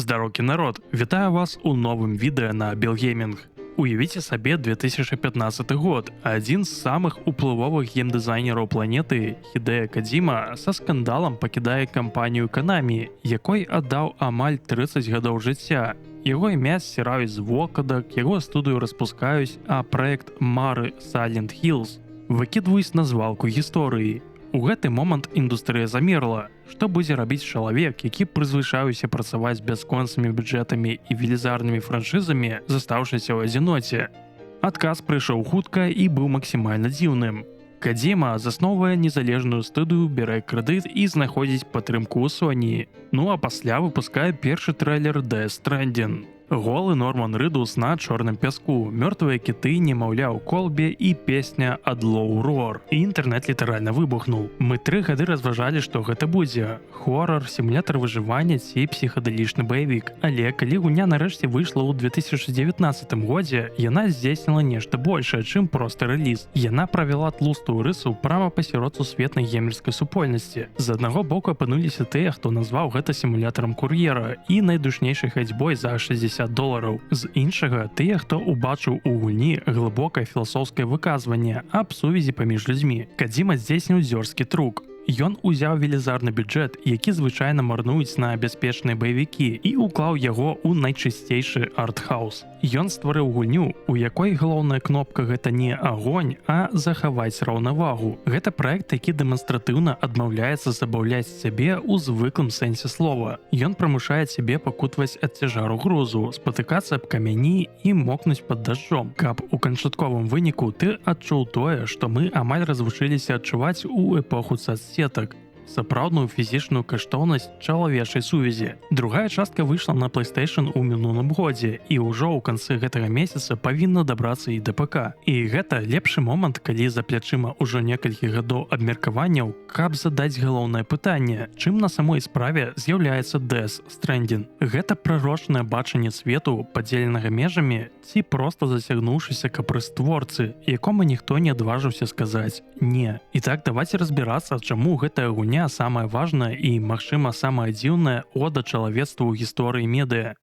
Здароўкі, народ! Вітаю вас у новым відэа на Белгеймінг. Уявіце сабе 2015 год. Адзін з самых уплывовых геймдызайнераў планеты, Хідэа Кадзіма, са скандалам пакідае кампанію Канамі, якой аддаў амаль 30 гадоў жыцця. Яго імя сціраюць з вокладак, яго студыю распускаюць, а праект мары Silent Hills выкідваюць на звалку гісторыі. У гэты момант індустрыя замерла. Што будзе рабіць чалавек, які прызвычаюся працаваць з бясконцымі бюджэтамі і велізарнымі франшызамі, застаўшыся ў адзіноце? Адказ прыйшоў хутка і быў максімальна дзіўным. Кадзіма засноўвае незалежную студыю, бярэ крэдыт і знаходзіць падтрымку ў Соні. Ну а пасля выпускае першы трэйлер Death Stranding. Голы Норман Рыдус на чорным пяску, мёртвыя кіты, немаўля ў колбе і песня ад Low Roar. І інтэрнэт літаральна выбухнуў. Мы 3 гады разважалі, што гэта будзе: хорар, сімулятар выжывання ці псіхадэлічны баевік. Але калі гульня нарэшце выйшла ў 2019 годзе, яна здзейсніла нешта большае, чым проста рэліз. Яна правяла тлустую рысу прама пасярод сусветнай геймерскай супольнасці. З аднаго боку апынуліся тыя, хто назваў гэта сімулятарам кур'ера і найдушнейшай хадзьбой за 60 долараў. З іншага, тыя, хто убачыў у гульні глыбокае філасофскае выказванне аб сувязі паміж людзьмі. Кадзіма здзейсніў дзёрзкі трук. Ён узяў велізарны бюджэт, які звычайна марнуюць на бяспечныя баевікі, і ўклаў яго ў найчысцейшы артхаус. Ён стварыў гульню, у якой галоўная кнопка — гэта не агонь, а захаваць раўнавагу. Гэта праект, які дэманстратыўна адмаўляецца забаўляць цябе ў звыклым сэнсе слова. Ён прымушае цябе пакутваць ад цяжару грузу, спатыкацца аб камяні і мокнуць пад дажджом, каб у канчатковым выніку ты адчуў тое, што мы амаль развучыліся адчуваць у эпоху соцсетак: сапраўдную фізічную каштоўнасць чалавечай сувязі. Другая частка выйшла на PlayStation у мінулым годзе і ўжо ў канцы гэтага месяца павінна дабрацца і да ПК. І гэта лепшы момант, калі за плячыма ўжо некалькі гадоў абмеркаванняў, каб задаць галоўнае пытанне: чым на самой справе з'яўляецца Death Stranding? Гэта прарочнае бачанне свету, падзеленага межамі, ці проста зацягнуўшыся капрыз творцы, якому ніхто не адважыўся сказаць не? І так, давайте разбірацца, чаму гэтая гульня самая важная і, магчыма, самая дзіўная ода чалавецтву ў гісторыі медыа.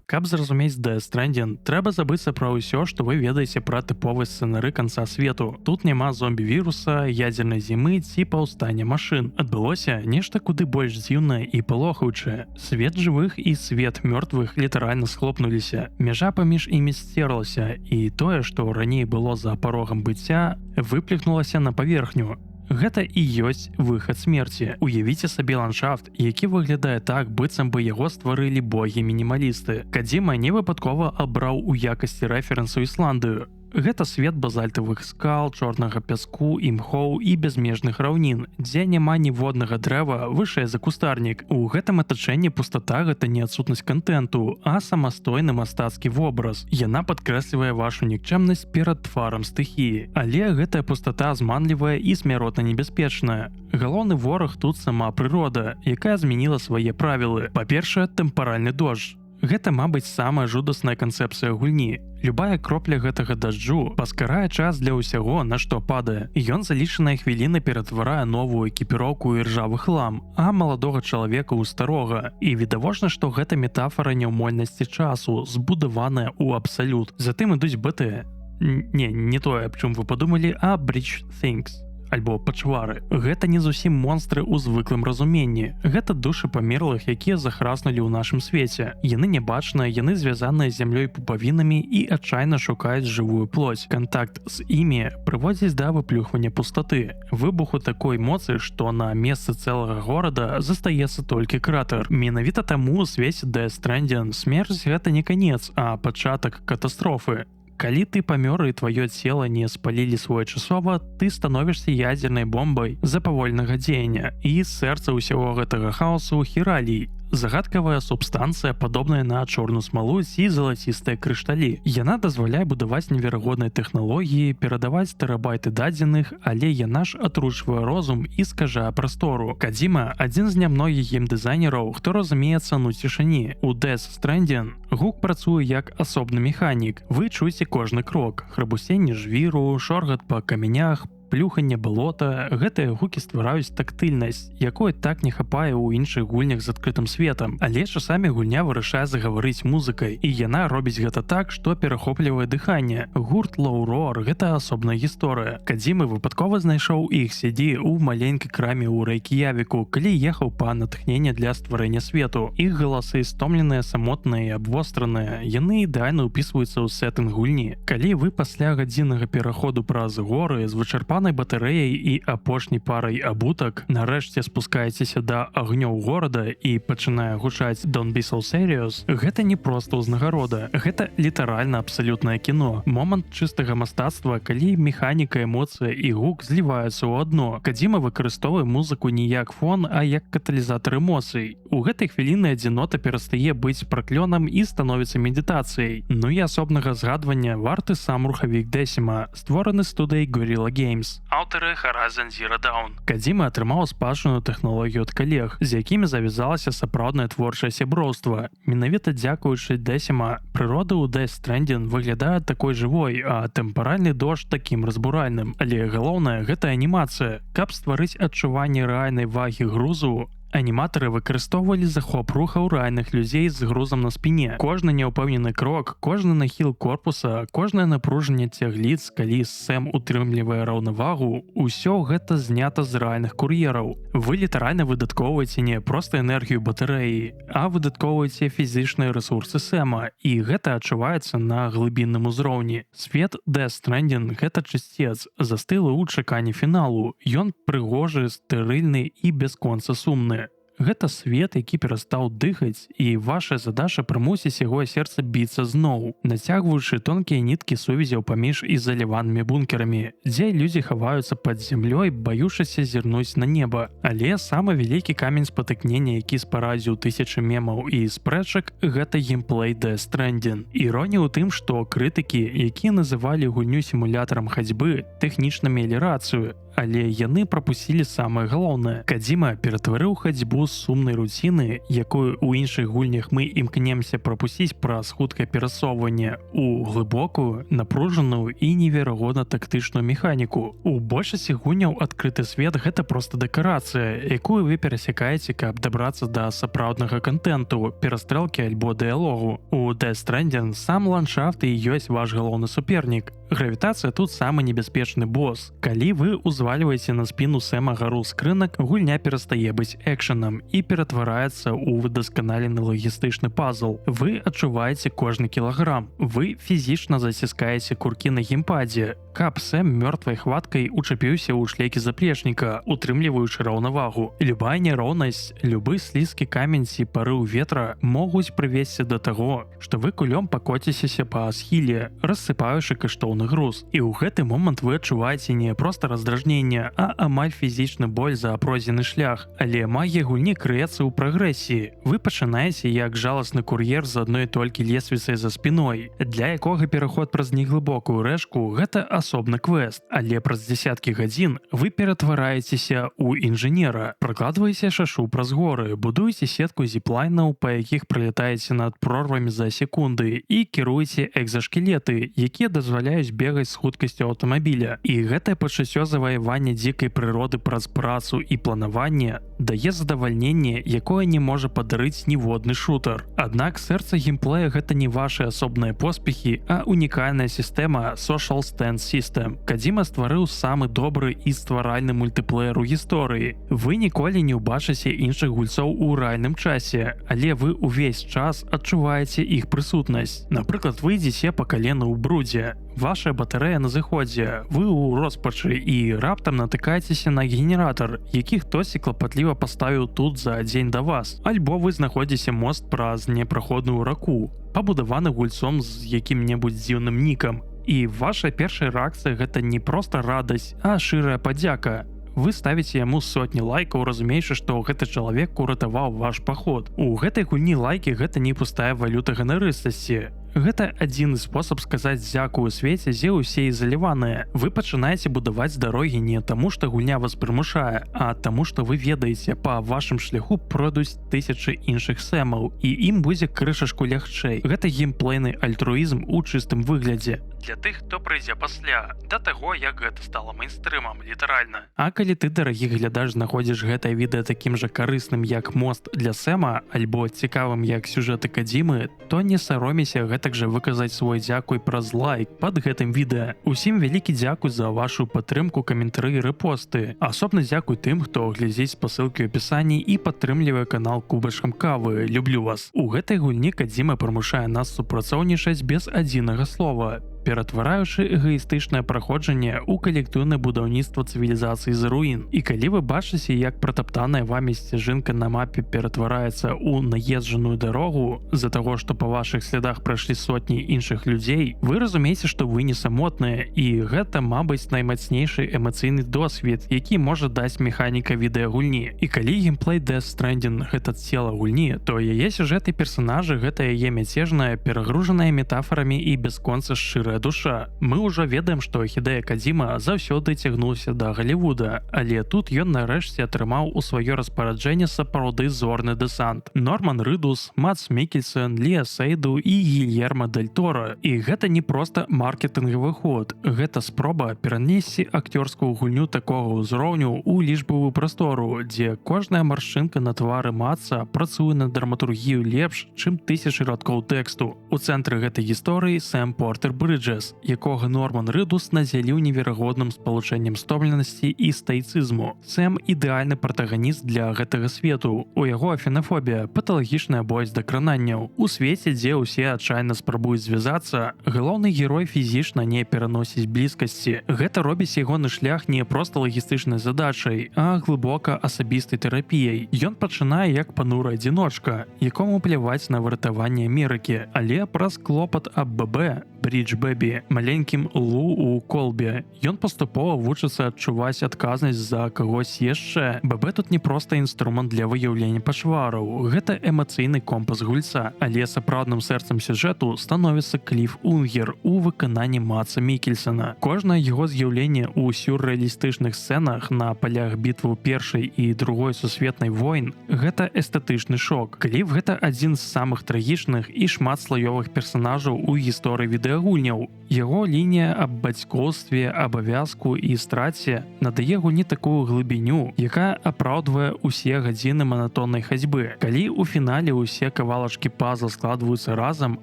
Каб зразумець Death Stranding, трэба забыцца пра ўсё, што вы ведаеце пра тыповы сцэнары канца свету. Тут няма зомбі-віруса, ядзернай зімы ці паўстання машын. Адбылося нешта куды больш дзіўнае і палохаючае. Свет жывых і свет мёртвых літаральна схлопнуліся. Мяжа паміж імі сцерлася, і тое, што раней было за парогам быцця, выплюхнулася на паверхню. Гэта і ёсць выхад смерці. Уявіце сабе ландшафт, які выглядае так, быццам бы яго стварылі богі мінімалісты. Кадзіма не выпадкова абраў у якасці рэферэнсу Ісландыю. Гэта свет базальтавых скал, чорнага пяску, імхоў і бязмежных раўнін, дзе няма ніводнага дрэва вышэй за кустарнік. У гэтым атачэнні пустата — гэта не адсутнасць кантэнту, а самастойны мастацкі вобраз. Яна падкрэслівае вашу нікчэмнасць перад тварам стыхіі. Але гэтая пустата зманлівая і смяротна небяспечная. Галоўны вораг тут — сама прырода, якая змяніла свае правілы. Па-першае, тэмпаральны дождж. Гэта, мабыць, самая жудасная канцэпцыя гульні. Любая кропля гэтага дажджу паскарае час для ўсяго, на што падае. Ён за лічаныя хвіліны ператварае новую экіпіроўку і ржавы хлам, а маладога чалавека ў старога. І відавочна, што гэта метафара няўмольнасці часу, збудаваная ў абсалют. Затым ідуць БТ. Не, не тое, аб чым вы падумалі, а Bridge Things, альбо пачвары. Гэта не зусім монстры ў звыклым разуменні. Гэта душы памерлых, якія захраснулі ў нашым свеце. Яны нябачныя, яны звязаныя з зямлёй пупавінамі і адчайна шукаюць жывую плоть. Кантакт з імі прыводзіць да выплюхвання пустаты, выбуху такой моцы, што на месцы цэлага горада застаецца толькі кратер. Менавіта таму ў свеце Death Stranding смерць — гэта не канец, а пачатак катастрофы. Калі ты памёр і тваё цело не спалілі своечасова, ты становішся ядзернай бомбай запавольнага дзеяння. І сэрца ўсяго гэтага хаосу — хіралій, загадкавая субстанцыя, падобная на чорную смалу ці залацістыя крышталі. Яна дазваляе будаваць неверагодныя тэхналогіі, перадаваць тэрабайты дадзеных, але яна ж атручвае розум і скажае прастору. Кадзіма — адзін з нямногіх геймдызайнераў, хто разумее цану цішыні. У Death Stranding гук працуе як асобны механік. Вы чуеце кожны крок, храбусенне жвіру, шоргат па каменях, Плюханне балота, гэтыя гукі ствараюць тактыльнасць, якой так не хапае ў іншых гульнях з адкрытым светам. Але часамі гульня вырашае загаварыць музыкай, і яна робіць гэта так, што перахоплівае дыханне. Гурт Low Roar — гэта асобная гісторыя. Кадзімы выпадкова знайшоў іх CD ў маленькай краме ў Рэйк'явіку, калі ехаў па натхненне для стварэння свету. Іх галасы стомленыя, самотныя і абвостраныя, яны ідэальна ўпісваюцца ў сеттынг гульні. Калі вы пасля гадзіннага пераходу праз горы з вычарпанай батарэяй і апошняй парай абутак нарэшце спускаецеся да агнёў горада і пачынае гучаць «Don't Be So Serious», гэта не проста ўзнагарода, гэта літаральна абсалютнае кіно. Момант чыстага мастацтва, калі механіка, эмоцыя і гук зліваюцца ў адно. Кадзіма выкарыстоўвае музыку не як фон, а як каталізатар эмоцый. У гэтай хвіліны адзінота перастае быць праклёнам і становіцца медытацыяй. Ну і асобнага згадвання варты сам рухавік Decima, створаны студыяй Guerrilla Games, аўтары Horizon Zero Dawn. Кадзіма атрымаў спадчыну тэхналогію ад калег, з якімі завязалася сапраўднае творчае сяброўства. Менавіта дзякуючы Decima прырода ў Death Stranding выглядае такой жывой, а тэмпаральны дождж такім разбуральным. Але галоўнае — гэта анімацыя. Каб стварыць адчуванне рэальнай вагі грузу, аніматары выкарыстоўвалі захоп рухаў рэальных людзей з грузам на спіне. Кожны няўпэўнены крок, кожны нахіл корпуса, кожнае напружанне цягліц, калі Сэм утрымлівае раўнавагу, усё гэта знята з рэальных кур'ераў. Вы літаральна выдаткоўваеце не проста энергію батарэі, а выдаткоўваеце фізічныя рэсурсы Сэма, і гэта адчуваецца на глыбінным узроўні. Свет Death Stranding — гэта чысцец, застылы ў чаканні фіналу. Ён прыгожы, стэрыльны і бясконца сумны. Гэта свет, які перастаў дыхаць, і ваша задача — прымусіць яго сэрца біцца зноў, нацягваючы тонкія ніткі сувязяў паміж ізаляванымі бункерамі, дзе людзі хаваюцца пад зямлёй, баючыся зірнуць на неба. Але самы вялікі камень спатыкнення, які спарадзіў тысячы мемаў і спрэчак, гэта геймплей Death Stranding. Іронія ў тым, што крытыкі, якія называлі гульню сімулятарам хадзьбы, тэхнічна мелі рацыю, але яны прапусцілі самае галоўнае. Кадзіма ператварыў хадзьбу з сумнай руціны, якую ў іншых гульнях мы імкнемся прапусціць праз хуткае перасоўванне, у глыбокую, напружаную і неверагодна тактычную механіку. У большасці гульняў адкрыты свет — гэта проста дэкарацыя, якую вы перасякаеце, каб дабрацца да сапраўднага кантэнту, перастрэлкі альбо дыялогу. У Death Stranding сам ландшафт і ёсць ваш галоўны супернік. Гравітацыя тут самы небяспечны бос. Калі вы узвальваеце на спіну Сэма гару скрынак, гульня перастае быць экшанам і ператвараецца ў выдасканалены лагістычны пазл. Вы адчуваеце кожны кілаграм. Вы фізічна заціскаеце куркі на геймпадзе, каб Сэм мёртвай хваткай учапіўся ў шлейкі заплечніка, утрымліваючы раўнавагу. Любая няроўнасць, любы слізкі камень ці парыў ветра могуць прывесці да таго, што вы кулём пакоцісеся па схіле, рассыпаючы каштоўны груз. І ў гэты момант вы адчуваеце не проста раздражненне, а амаль фізічны боль за пройдзены шлях. Але магія гульні крыецца ў прагрэсіі. Вы пачынаеце як жаласны кур'ер з адной толькі лесвіцай за спіной, для якога пераход праз неглыбокую рэчку — гэта асобны квест. Але праз дзясяткі гадзін вы ператвараецеся ў інжынера, пракладваеце шашу праз горы, будуеце сетку зіплайнаў, па якіх пралятаеце над прорвамі за секунды, і кіруеце экзашкілеты, якія дазваляюць бегаць з хуткасцю аўтамабіля. І гэтае пачуццё заваявання дзікай прыроды праз працу і планаванне дае задавальненне, якое не можа падарыць ніводны шутар. Аднак сэрца геймплея — гэта не вашы асобныя поспехі, а унікальная сістэма Social Stand System. Кадзіма стварыў самы добры і стваральны мультыплеер у гісторыі. Вы ніколі не ўбачыце іншых гульцоў у рэальным часе, але вы ўвесь час адчуваеце іх прысутнасць. Напрыклад, вы ідзеце па калена ў брудзе, ваша батарэя на зыходзе, вы ў роспачы і раптам натыкаецеся на генератар, які хтосьці клапатліва паставіў тут за дзень да вас. Альбо вы знаходзіце мост праз непраходную раку, пабудаваны гульцом з якім-небудзь дзіўным нікам. І ваша першая рэакцыя — гэта не проста радасць, а шчырая падзяка. Вы ставіце яму сотні лайкаў, разумеючы, што гэты чалавек уратаваў ваш паход. У гэтай гульні лайкі — гэта не пустая валюта ганарыстасці. Гэта адзіны спосаб сказаць дзякую у свеце, дзе ўсе ізаляваныя. Вы пачынаеце будаваць дарогі не таму, што гульня вас прымушае, а таму, што вы ведаеце: па вашым шляху пройдуць тысячы іншых Сэмаў, і ім будзе крышачку лягчэй. Гэта геймплейны альтруізм у чыстым выглядзе. Для тых, хто прыйдзе пасля, да таго, як гэта стала мейнстрымам, літаральна. А калі ты, дарагі глядач, знаходзіш гэтае відэа такім жа карысным, як мост для Сэма, альбо цікавым, як сюжэты Кадзімы, то не саромейся гэтак жа выказаць свой дзякуй праз лайк под гэтым відэа. Усім вялікі дзякуй за вашу падтрымку, каментары і рэпосты. Асобны дзякуй тым, хто глядзіць спасылкі ў апісанні і падтрымлівае канал кубачкам кавы. Люблю вас. У гэтай гульні Кадзіма прымушае нас супрацоўнічаць без адзінага слова, ператвараючы эгоістычнае праходжанне ў калектыўнае будаўніцтва цывілізацыі з руін. І калі вы бачыце, як пратаптаная вамі сцяжынка на мапе ператвараецца ў наезджаную дарогу з-за таго, што па вашых слядах прайшлі сотні іншых людзей, вы разумееце, што вы не самотныя, і гэта, мабыць, наймацнейшы эмацыйны досвед, які можа даць механіка відэагульні. І калі геймплей Death Stranding — гэта цела гульні, то яе сюжэт і персонажы — гэта яе мяцежная, перагружаная метафорамі і бясконца шчырая душа. Мы ўжо ведаем, што Хідэя Кадзіма заўсёды цягнуўся да Галівуда, але тут ён нарэшце атрымаў у сваё распараджэнне сапраўды зорны дэсант: Норман Рыдус, Мац Мікельсен, Леа Сейду і Гільерма Дэль Тора. І гэта не проста маркетынгавы ход, гэта спроба перанесці акцёрскую гульню такога ўзроўню ў лічбавую прастору, дзе кожная маршчынка на твары Маца працуе на драматургію лепш, чым тысячы радкоў тэксту. У цэнтры гэтай гісторыі Сэм Портер Брыджес, якога Норман Рыдус надзяліў неверагодным спалучэннем стомленасці і стаіцызму. Сэм — ідэальны пратаганіст для гэтага свету. У яго афенафобія, паталагічная боязь дакрананняў. У свеце, дзе ўсе адчайна спрабуюць звязацца, галоўны герой фізічна не пераносіць блізкасці. Гэта робіць ягоны шлях не проста лагістычнай задачай, а глыбока асабістай тэрапіяй. Ён пачынае як пануры адзіночка, якому пляваць на выратаванне Амерыкі, але праз клопат аб ББ, Bridge Baby, маленькім Лу у колбе, ён паступова вучыцца адчуваць адказнасць за кагось яшчэ. ББ тут не проста інструмент для выяўлення пачвараў, гэта эмацыйны компас гульца. Але сапраўдным сэрцам сюжэту становіцца Кліф Унгер у выкананні Маца Мікельсона. Кожнае яго з'яўленне ў сюррэалістычных сцэнах на палях бітву Першай і Другой сусветнай войн — гэта эстэтычны шок. Кліф — гэта адзін з самых трагічных і шматслаёвых персонажаў у гісторыі відэагульняў. Яго лінія аб бацькоўстве, абавязку і страце надае гульні такую глыбіню, якая апраўдвае ўсе гадзіны манатоннай хадзьбы. Калі ў фінале ўсе кавалачкі пазла складваюцца разам,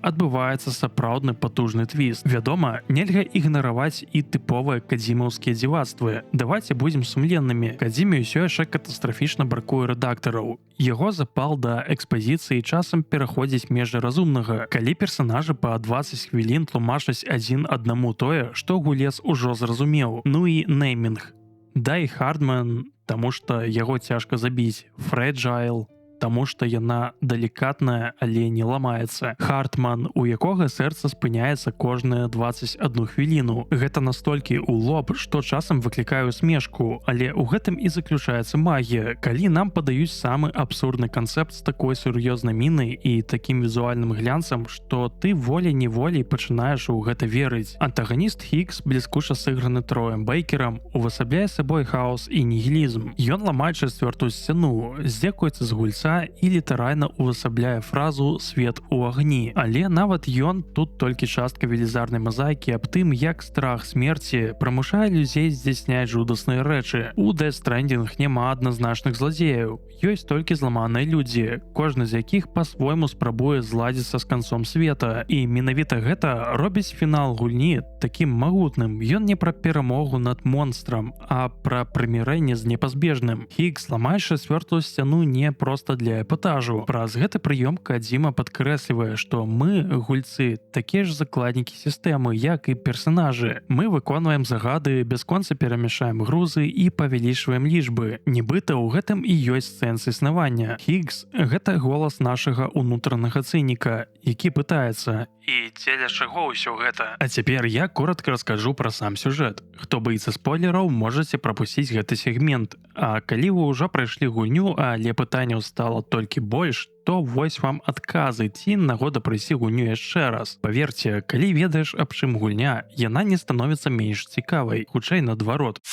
адбываецца сапраўдны патужны твіст. Вядома, нельга ігнараваць і тыповыя кадзімаўскія дзівацтвы. Давайте будзем сумленнымі: Кадзіме ўсё яшчэ катастрафічна бракуе рэдактараў. Яго запал да экспазіцыі часам пераходзіць межы разумнага, калі персонажы па 20 хвілін тлумачаць адзін аднаму тое, што гулец ужо зразумеў. Ну і неймінг: Дай Хардман, таму што яго цяжка забіць, Фрэджайл, таму што яна далікатная, але не ламаецца, Хартман, у якога сэрца спыняецца кожныя 21 хвіліну. Гэта настолькі ў лоб, што часам выклікае усмешку, але ў гэтым і заключаецца магія: калі нам падаюць самы абсурдны канцэпт з такой сур'ёзнай мінай і такім візуальным глянцам, што ты волей-неволей пачынаеш у гэта верыць. Антаганіст Хікс, бліскуча сыграны Троем Бейкерам, увасабляе сабой хаос і нігілізм. Ён ламае чацвёртую сцяну, здзекуецца з гульца і літаральна увасабляе фразу «свет у агні». Але нават ён тут толькі частка велізарнай мазаікі аб тым, як страх смерці прымушае людзей здзяйсняць жудасныя рэчы. У Death Stranding няма адназначных зладзеяў, ёсць толькі зламаныя людзі, кожны з якіх па-свойму спрабуе зладзіцца з канцом света. І менавіта гэта робіць фінал гульні такім магутным: ён не пра перамогу над монстрам, а пра прымірэнне з непазбежным. Хікс ламае чацвёртую сцяну не проста для эпатажу. Праз гэты прыём Кадзіма падкрэслівае, што мы, гульцы, такія ж закладнікі сістэмы, як і персонажы. Мы выконваем загады, бясконца перамяшаем грузы і павялічваем лічбы, нібыта ў гэтым і ёсць сэнс існавання. Хіггс — гэта голас нашага унутранага цыніка, які пытаецца: і І дзеля чаго ўсё гэта? А цяпер я коротко раскажу пра сам сюжэт. Хто баіцца спойлераў, можаце прапусціць гэты сегмент. А калі вы ўжо прайшлі гульню, але пытанняў стала толькі больш, то вось вам адказы ці нагода прайсці гульню яшчэ раз. Паверце, калі ведаеш, аб чым гульня, яна не становіцца менш цікавай, хутчэй наадварот.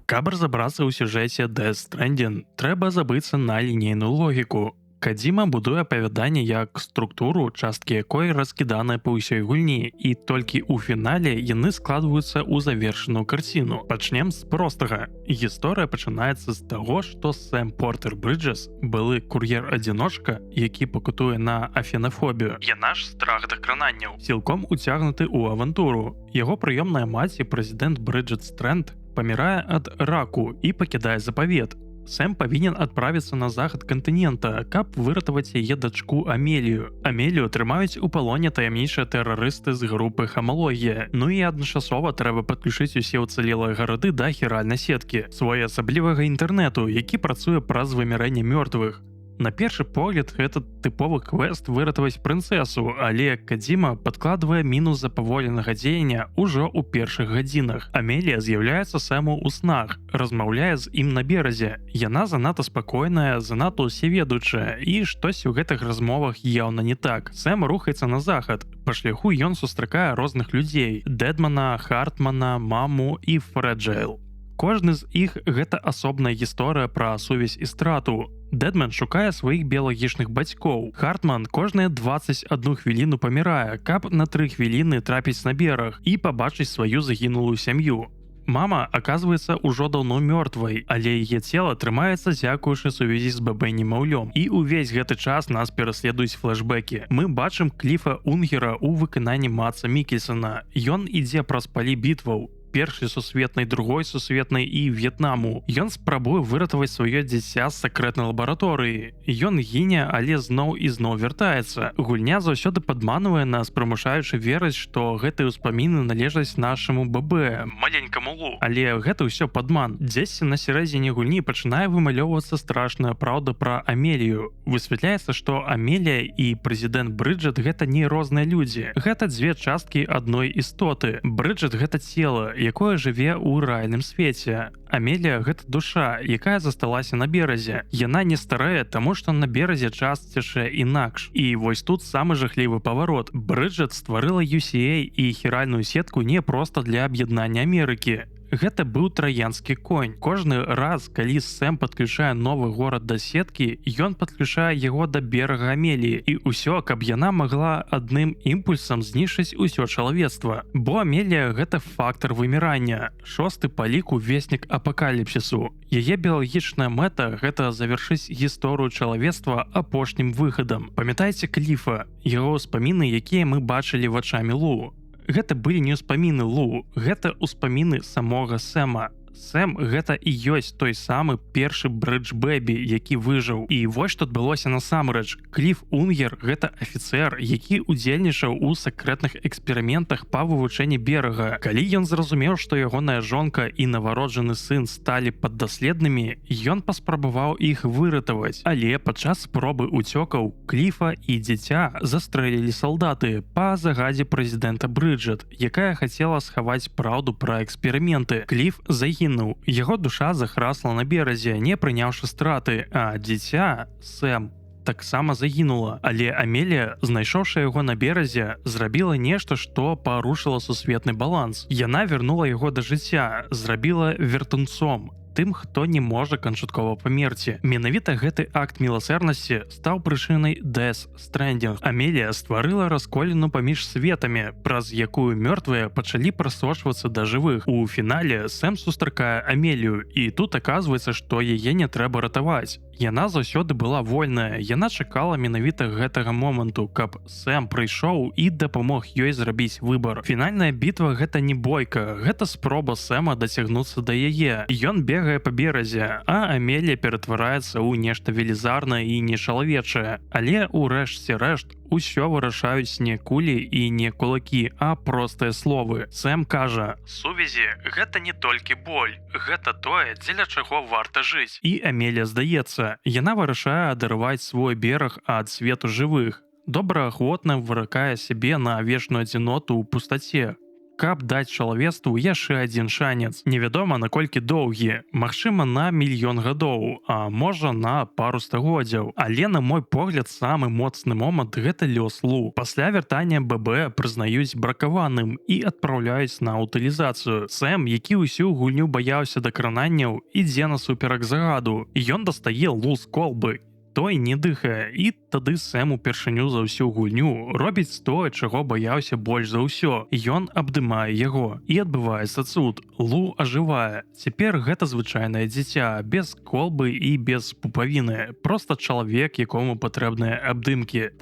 Каб разабрацца ў сюжэце Death Stranding, трэба забыцца на лінейную логіку. Кадзіма будуе апавяданне як структуру, часткі якой раскіданыя па ўсёй гульні, і толькі ў фінале яны складваюцца ў завершаную карціну. Пачнем з простага. Гісторыя пачынаецца з таго, што Сэм Портер Брыджес, былы кур'ер-адзіночка, які пакутуе на афенафобію, яна ж страх дакрананняў, цілком уцягнуты ў авантуру. Яго прыёмная маці, прэзідэнт Брыджет Стрэнд, памірае ад раку і пакідае запавет. Сэм павінен адправіцца на захад кантынента, каб выратаваць яе дачку Амелію. Амелію трымаюць у палоне таямнічыя тэрарысты з групы Хамалогія. Ну і адначасова трэба падключыць усе ўцалелыя гарады да хіральнай сеткі, своеасаблівага інтэрнэту, які працуе праз вымярэнне мёртвых. На першы погляд, гэта тыповы квест выратаваць прынцэсу, але Кадзіма падкладвае міну запаволенага дзеяння ўжо ў першых гадзінах. Амелія з'яўляецца Сэму ў снах, размаўляе з ім на беразе. Яна занадта спакойная, занадта усеведучая, і штось у гэтых размовах яўна не так. Сэм рухаецца на захад. Па шляху ён сустракае розных людзей: Дэдмана, Хартмана, маму і Фрэджайл. Кожны з іх гэта асобная гісторыя пра сувязь і страту. Дэдман шукае сваіх біялагічных бацькоў. Хартман кожныя 21 хвіліну памірае, каб на 3 хвіліны трапіць на бераг і пабачыць сваю загінулую сям'ю. Мама оказывается ўжо даўно мёртвай, але яе цела трымаецца дзякуючы сувязі з ББ немаўлём. І ўвесь гэты час нас пераследуюць флэшбэкі. Мы бачым Кліфа Унгера ў выкананні Маца Мікельсона. Ён ідзе праз палі бітваў першай сусветнай, другой сусветнай і В'етнаму. Ён спрабуе выратаваць сваё дзіця з сакрэтнай лабараторыі. Ён гіне, але зноў і зноў вяртаецца. Гульня заўсёды падманвае нас, прымушаючы верыць, што гэтыя ўспаміны належаць нашаму ББ, маленькаму Лу. Але гэта ўсё падман. Дзесьці на сярэдзіне гульні пачынае вымалёўвацца страшная праўда пра Амелію. Высвятляецца, што Амелія і прэзідэнт Брыджет гэта не розныя людзі. Гэта дзве часткі адной істоты. Брыджет гэта цела, якое жыве ў рэальным свеце. Амелія гэта душа, якая засталася на беразе. Яна не старэе, таму што на беразе час цячэ інакш. І вось тут самы жахлівы паварот. Брыджет стварыла UCA і хіральную сетку не проста для аб'яднання Амерыкі. Гэта быў траянскі конь. Кожны раз, калі Сэм падключае новы горад да сеткі, ён падключае яго да берага Амеліі, і ўсё, каб яна магла адным імпульсам знішчыць усё чалавецтва. Бо Амелія гэта фактар вымірання, шосты па ліку веснік апакаліпсісу. Яе біялагічная мэта гэта завяршыць гісторыю чалавецтва апошнім выхадам. Памятаеце Кліфа, яго ўспаміны, якія мы бачылі вачамі Лу? Гэта былі не ўспаміны Лу, гэта ўспаміны самога Сэма. Сэм гэта і ёсць той самы першы Брыдж Бэбі, які выжыў. І вось што адбылося насамрэч. Кліф Унгер гэта афіцэр, які удзельнічаў у сакрэтных эксперыментах па вывучэнні берага. Калі ён зразумеў, што ягоная жонка і нованароджаны сын сталі паддаследнымі, ён паспрабаваў іх выратаваць. Але падчас спробы уцёкаў Кліфа і дзіця застрэлілі салдаты па загадзе прэзідэнта Брыджет, якая хацела схаваць праўду пра эксперыменты. Кліф загінуў. Яго душа захрасла на беразе, не прыняўшы страты, а дзіця, Сэм, таксама загінула. Але Амелія, знайшоўшы яго на беразе, зрабіла нешта, што парушыла сусветны баланс. Яна вярнула яго да жыцця, зрабіла вертунцом, тым, хто не можа канчаткова памерці. Менавіта гэты акт міласэрнасці стаў прычынай Death Stranding. Амелія стварыла расколіну паміж светамі, праз якую мёртвыя пачалі прасочвацца да жывых. У фінале Сэм сустракае Амелію, і тут аказваецца, што яе не трэба ратаваць. Яна заўсёды была вольная. Яна чакала менавіта гэтага моманту, каб Сэм прыйшоў і дапамог ёй зрабіць выбар. Фінальная бітва гэта не бойка, гэта спроба Сэма дацягнуцца да яе. Ён бегае па беразе, а Амелія ператвараецца ў нешта велізарнае і нечалавечае. Але ўрэшце рэшт Усё вырашаюць не кулі і не кулакі, а простыя словы. Сэм кажа: «Сувязі гэта не толькі боль, гэта тое, дзеля чаго варта жыць». І Амелія здаецца, яна вырашае адарваць свой бераг ад свету жывых. Добраахвотна выракае сябе на вечную адзіноту ў пустаце, каб даць чалавецтву яшчэ адзін шанец. Невядома, наколькі доўгі, магчыма, на мільён гадоў, а можа, на пару стагоддзяў. Але, на мой погляд, самы моцны момант гэта лёс Лу. Пасля вяртання ББ прызнаюць бракаваным і адпраўляюць на утылізацыю. Сэм, які ўсю гульню баяўся дакрананняў, ідзе насуперак загаду. Ён дастае Лу з колбы, той не дыхае, і тады Сэм упершыню за ўсю гульню робіць тое, чаго баяўся больш за ўсё. Ён абдымае яго, і адбываецца цуд. Лу ажывае. Цяпер гэта звычайнае дзіця, без колбы і без пупавіны, просто чалавек, якому патрэбныя абдымкі.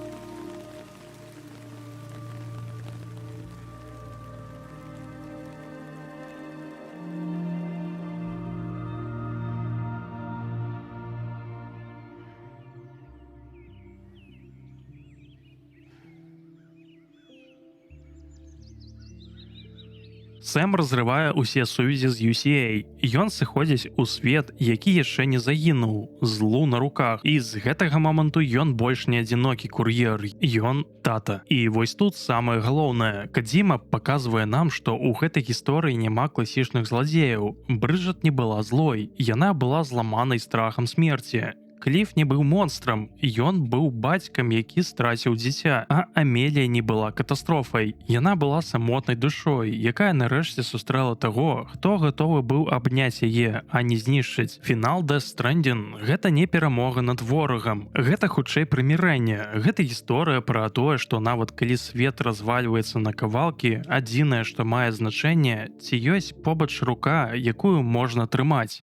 Сэм разрывае ўсе сувязі з UCA. Ён сыходзіць у свет, які яшчэ не загінуў, злу на руках. І з гэтага моманту ён больш не адзінокі кур'ер, ён тата. І вось тут самае галоўнае. Кадзіма паказвае нам, што ў гэтай гісторыі няма класічных зладзеяў. Брыджат не была злой, яна была зламанай страхам смерці. Кліф не быў монстрам, ён быў бацькам, які страціў дзіця, а Амелія не была катастрофай. Яна была самотнай душой, якая нарэшце сустрэла таго, хто гатовы быў абняць яе, а не знішчыць. Фінал Death Stranding гэта не перамога над ворагам. Гэта хутчэй прымірэнне. Гэта гісторыя пра тое, што нават калі свет развальваецца на кавалкі, адзінае, што мае значэнне, ці ёсць побач рука, якую можна трымаць.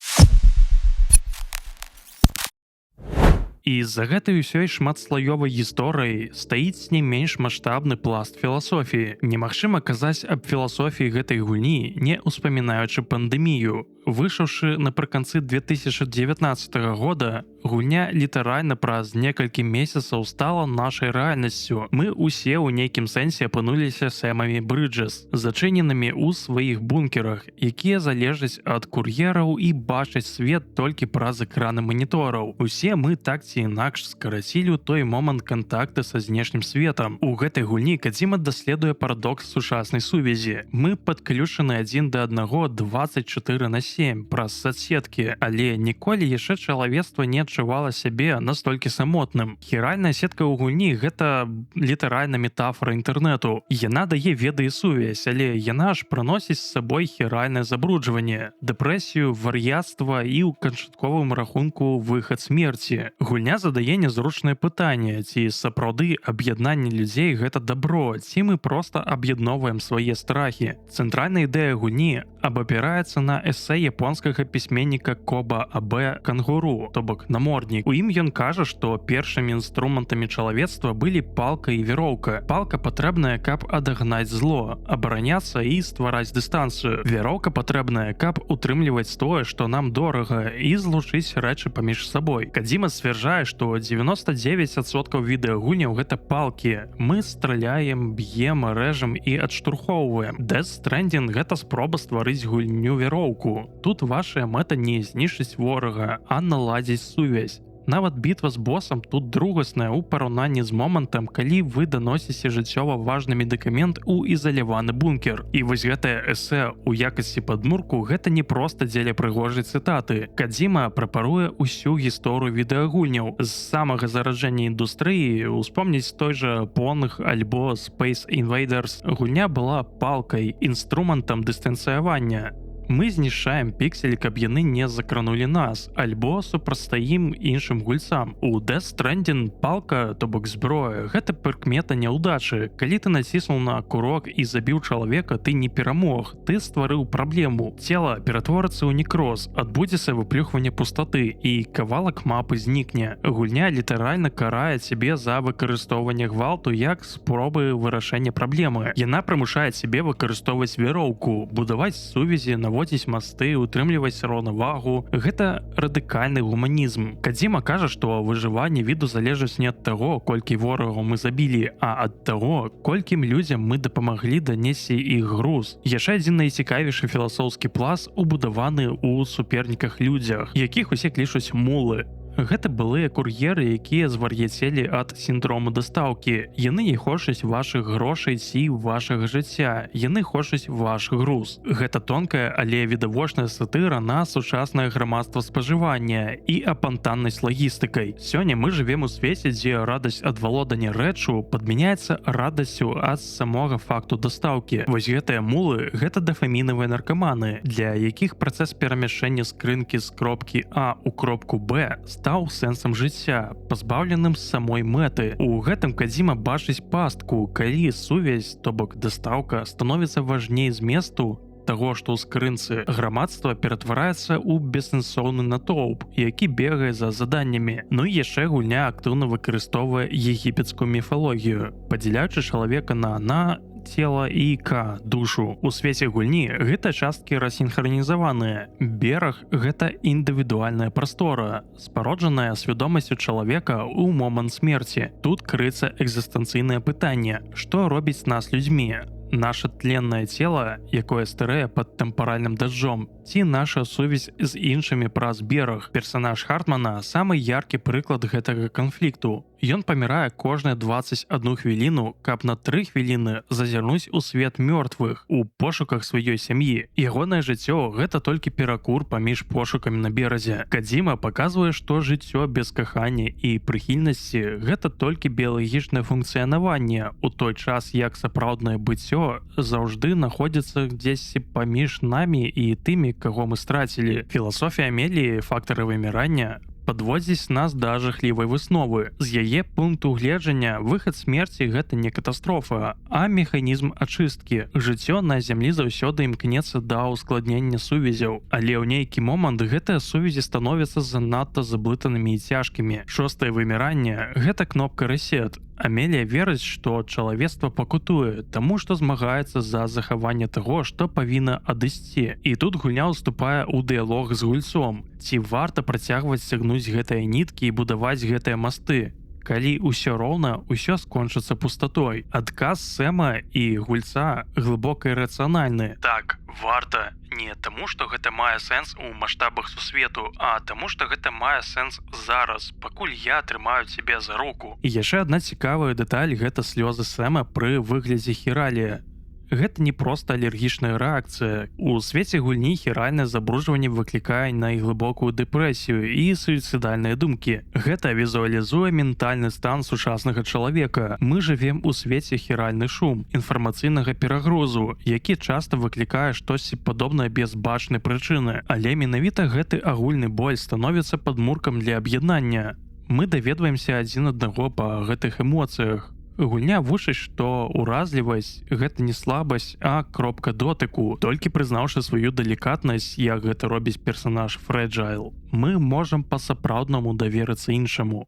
І з-за гэтай усёй шматслаёвай гісторыі стаіць не менш маштабны пласт філасофіі. Немагчыма казаць аб філасофіі гэтай гульні, не ўспамінаючы пандэмію. Выйшаўшы напрыканцы 2019 года, гульня літаральна праз некалькі месяцаў стала нашай рэальнасцю. Мы ўсе ў нейкім сэнсе апынуліся Сэмамі Брыджес, зачыненымі ў сваіх бункерах, якія залежаць ад кур'ераў і бачаць свет толькі праз экраны манітораў. Усе мы так ці інакш скарацілі ў той момант кантакты са знешнім светам. У гэтай гульні Кадзіма даследуе парадокс сучаснай сувязі. Мы падключаны адзін да аднаго 24 на 7 праз соцсеткі, але ніколі яшчэ чалавецтва не адчувала сябе настолькі самотным. Хіральная сетка ў гульні гэта літаральна метафора інтэрнэту. Яна дае веды і сувязь, але яна ж прыносіць з сабой хіральнае забруджванне, дэпрэсію, вар'яцтва і ў канчатковым рахунку выхад смерці. Гульня задае нязручнае пытанне, ці сапраўды аб'яднанне людзей гэта дабро, ці мы проста аб'ядноўваем свае страхі. Цэнтральная ідэя гульні абапіраецца на эсэ японскага пісьменніка Коба Абэ «Кангуру», то бок наморднік. У ім ён кажа, што першымі інструментамі чалавецтва былі палка і вяроўка. Палка патрэбная, каб адагнаць зло, абараняцца і ствараць дыстанцыю. Вяроўка патрэбная, каб утрымліваць тое, што нам дорага, і злучыць рэчы паміж сабой. Кадзіма сцвярджае, што 99% відэагульняў гэта палкі. Мы страляем, б'ем, рэжам і адштурхоўваем. Death Stranding гэта спроба стварыць гульню вяроўку. Тут вашая мэта не знішчыць ворага, а наладзіць сувязь. Нават бітва з босам тут другасная ў параўнанні з момантам, калі вы даносіце жыццёва важны медыкамент у ізаляваны бункер. І вось гэтае эсэ ў якасці падмурку гэта не проста дзеля прыгожай цытаты. Кадзіма прапаруе ўсю гісторыю відэагульняў з самага зараджэння індустрыі, успомніць той жа Понг альбо Space Invaders. Гульня была палкай, інструментам дыстанцыявання. Мы знішчаем пікселі, каб яны не закранулі нас, альбо супрацьстаім іншым гульцам. У Death Stranding палка, то бок зброя, гэта прыкмета няўдачы. Калі ты націснуў на курок і забіў чалавека, ты не перамог, ты стварыў праблему. Цела ператворыцца ў некроз, адбудзецца выплюхванне пустаты, і кавалак мапы знікне. Гульня літаральна карае цябе за выкарыстоўванне гвалту як спробы вырашэння праблемы. Яна прымушае цябе выкарыстоўваць вяроўку, будаваць сувязі на Праводзіць масты, утрымліваць раўнавагу. Гэта радыкальны гуманізм. Кадзіма кажа, што выжыванне віду залежыць не ад таго, колькі ворагаў мы забілі, а ад таго, колькім людзям мы дапамаглі данесці іх груз. Яшчэ адзін найцікавейшы філасофскі пласт убудаваны ў суперніках людзях, якіх усе клічуць мулы. Гэта былыя кур'еры, якія звар'яцелі ад сіндрому дастаўкі. Яны не хочуць вашых грошай ці вашага жыцця. Яны хочуць ваш груз. Гэта тонкая, але відавочная сатыра на сучаснае грамадства спажывання і апантанасць лагістыкай. Сёння мы жывем у свеце, дзе радасць ад валодання рэчу падмяняецца радасцю ад самога факту дастаўкі. Вось гэтыя мулы — гэта дафамінавыя наркаманы, для якіх працэс перамяшчэння скрынкі з кропкі А у кропку Б стаў сэнсам жыцця, пазбаўленым самой мэты. У гэтым Кадзіма бачыць пастку: калі сувязь, то бок дастаўка, становіцца важней зместу таго, што ў скрынцы, грамадства ператвараецца ў бессэнсоўны натоўп, які бегае за заданнямі. Ну і яшчэ гульня актыўна выкарыстоўвае егіпецкую міфалогію, падзяляючы чалавека на цела і К душу. У свеце гульні гэта часткі рассінхранізаваныя. Бераг — гэта індывідуальная прастора, спароджаная свядомасцю чалавека ў момант смерці. Тут крыецца экзістэнцыйнае пытанне: што робіць нас людзьмі? Наша тленнае цело, якое старэе пад тэмпаральным дажджом, ці наша сувязь з іншымі праз бераг? Персанаж Хартмана — самы яркі прыклад гэтага канфлікту. Ён памірае кожныя 21 хвіліну, каб на 3 хвіліны зазірнуць у свет мёртвых у пошуках сваёй сям'і. Ягонае жыццё — гэта толькі перакур паміж пошукамі на беразе. Кадзіма паказвае, што жыццё без кахання і прыхільнасці — гэта толькі біялагічнае функцыянаванне, у той час як сапраўднае быццё заўжды находзіцца дзесьці паміж намі і тымі, каго мы страцілі. Філасофія Амеліі, фактары вымірання, падводзіць нас да жахлівай высновы. З яе пункту гледжання, выхад смерці — гэта не катастрофа, а механізм ачысткі. Жыццё на зямлі заўсёды імкнецца да ўскладнення сувязяў, але ў нейкі момант гэтыя сувязі становяцца занадта заблытанымі і цяжкімі. Шостае выміранне — гэта кнопка рэсет. Амелія верыць, што чалавецтва пакутуе, таму што змагаецца за захаванне таго, што павінна адысці. І тут гульня ўступае ў дыялог з гульцом. Ці варта працягваць цягнуць гэтыя ніткі і будаваць гэтыя масты, калі ўсё роўна ўсё скончыцца пустатой? Адказ Сэма і гульца глыбока ірацыянальны: так, варта. Не таму, што гэта мае сэнс у маштабах сусвету, а таму, што гэта мае сэнс зараз, пакуль я трымаю цябе за руку. І яшчэ адна цікавая дэталь — гэта слёзы Сэма пры выглядзе хіралія. Гэта не проста алергічная рэакцыя. У свеце гульні хіральнае забруджванне выклікае найглыбокую дэпрэсію і суіцыдальныя думкі. Гэта візуалізуе ментальны стан сучаснага чалавека. Мы жывем у свеце хіральны шум, інфармацыйнага перагрузу, які часта выклікае штосьці падобнае без бачнай прычыны. Але менавіта гэты агульны боль становіцца падмуркам для аб'яднання. Мы даведваемся адзін аднаго па гэтых эмоцыях. Гульня вучыць, што уразлівасць — гэта не слабасць, а кропка дотыку. Толькі прызнаўшы сваю далікатнасць, як гэта робіць персанаж Фрэджайл, мы можам па-сапраўднаму даверыцца іншаму.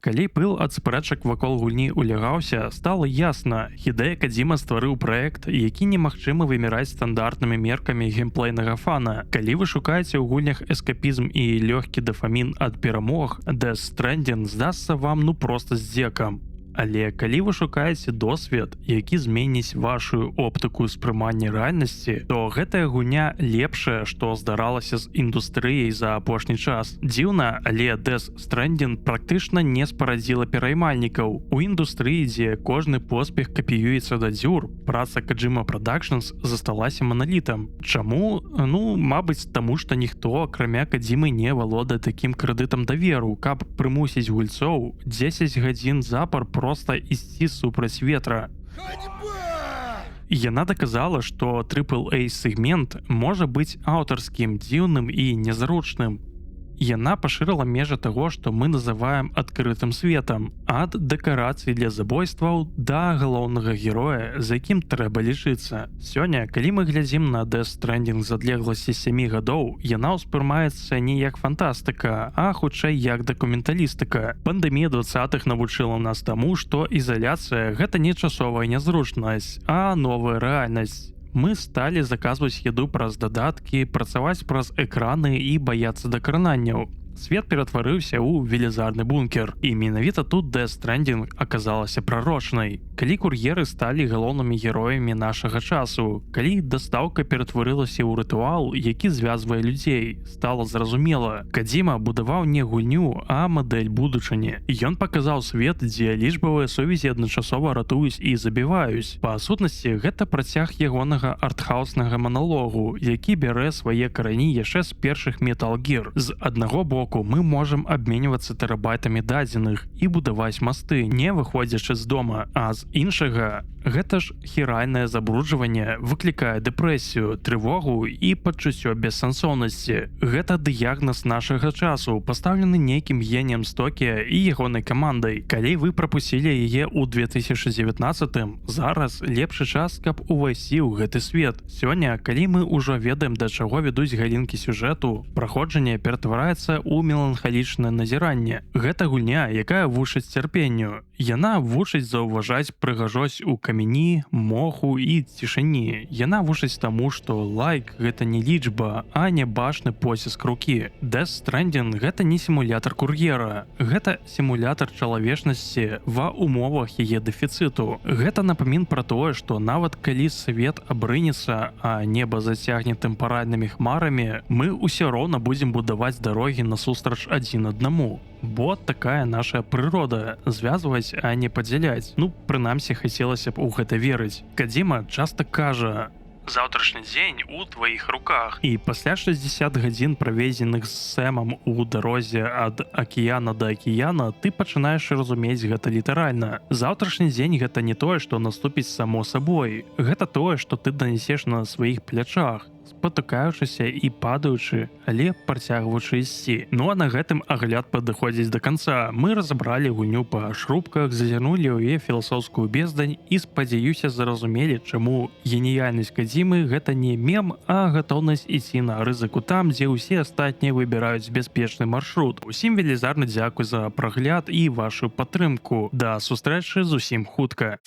Калі пыл ад спрэчак вакол гульні улягаўся, стала ясна: Хідэя Кадзіма стварыў праект, які немагчыма выміраць стандартнымі меркамі геймплейнага фана. Калі вы шукаеце ў гульнях эскапізм і лёгкі дафамін ад перамог, Death Stranding здасца вам ну просто здзекам. Але калі вы шукаеце досвед, які зменіць вашу оптыку ўспрымання рэальнасці, то гэтая гульня — лепшае, што здаралася з індустрыяй за апошні час. Дзіўна, але Death Stranding практычна не спарадзіла пераймальнікаў. У індустрыі, дзе кожны поспех капіюецца да дзюр, праца Kojima Productions засталася маналітам. Чаму? Ну, мабыць, таму што ніхто, акрамя Кадзімы, не валодае такім крэдытам даверу, каб прымусіць гульцоў 10 гадзін запар просто ісці супраць ветра. Яна даказала, што AAA сегмент можа быць аўтарскім, дзіўным і незручным. Яна пашырыла межы таго, што мы называем адкрытым светам, ад дэкарацый для забойстваў да галоўнага героя, з якім трэба лічыцца. Сёння, калі мы глядзім на Death Stranding з адлегласці 7 гадоў, яна ўспрымаецца не як фантастыка, а хутчэй як дакументалістыка. Пандэмія 20-х навучыла нас таму, што ізаляцыя — гэта не часовая нязручнасць, а новая рэальнасць. Мы сталі заказваць еду праз дадаткі, працаваць праз экраны і баяцца дакрананняў. Свет ператварыўся ў велізарны бункер. І менавіта тут Death Stranding аказалася прарочнай. Калі кур'еры сталі галоўнымі героямі нашага часу, калі дастаўка ператварылася ў рытуал, які звязвае людзей, стала зразумела: Кадзіма будаваў не гульню, а мадэль будучыні. Ён паказаў свет, дзе лічбавыя сувязі адначасова ратуюць і забіваюць. Па сутнасці, гэта працяг ягонага артхауснага маналогу, які бярэ свае карані яшчэ з першых Metal Gear. З аднаго боку, мы можам абменьвацца тэрабайтамі дадзеных і будаваць масты, не выходзячы з дома, а з іншага, гэта ж хіральнае забруджванне выклікае дэпрэсію, трывогу і пачуццё бессэнсоўнасці. Гэта дыягназ нашага часу, пастаўлены нейкім геніем з Токіа і ягонай камандай. Калі вы прапусцілі яе ў 2019, зараз лепшы час, каб увайсці ў гэты свет. Сёння, калі мы ўжо ведаем, да чаго вядуць галінкі сюжэту, праходжанне ператвараецца ў меланхалічнае назіранне. Гэта гульня, якая вучыць цярпенню. Яна вучыць заўважаць прыгажосць у камені, моху і цішыні. Яна вучыць таму, што лайк — гэта не лічба, а нябачны поціск рукі. Death Stranding — гэта не сімулятар кур'ера. Гэта сімулятар чалавечнасці ва умовах яе дэфіцыту. Гэта напамін пра тое, што нават калі свет абрынецца, а неба зацягне тэмпаральнымі хмарамі, мы ўсё роўна будзем будаваць дарогі насустрач адзін аднаму. Бо такая наша прырода — звязваць, а не падзяляць. Ну, прынамсі, хацелася б у гэта верыць. Кадзіма часта кажа: «Завтрашний день у твоих руках». І пасля 60 гадзін, праведзеных з Сэмам у дарозе ад акіяна да акіяна, ты пачынаеш разумець гэта літаральна. Заўтрашні дзень — гэта не тое, што наступіць само сабой. Гэта тое, што ты данесеш на сваіх плячах, спатыкаючыся і падаючы, але працягваючы ісці. Ну а на гэтым агляд падыходзіць да канца. Мы разабралі гульню па шрубках, зазірнулі ў яе філасофскую бездань і, спадзяюся, зразумелі, чаму геніяльнасць Кадзімы — гэта не мем, а гатоўнасць ісці на рызыку там, дзе ўсе астатнія выбіраюць бяспечны маршрут. Усім велізарны дзякуй за прагляд і вашу падтрымку. Да сустрэчы зусім хутка.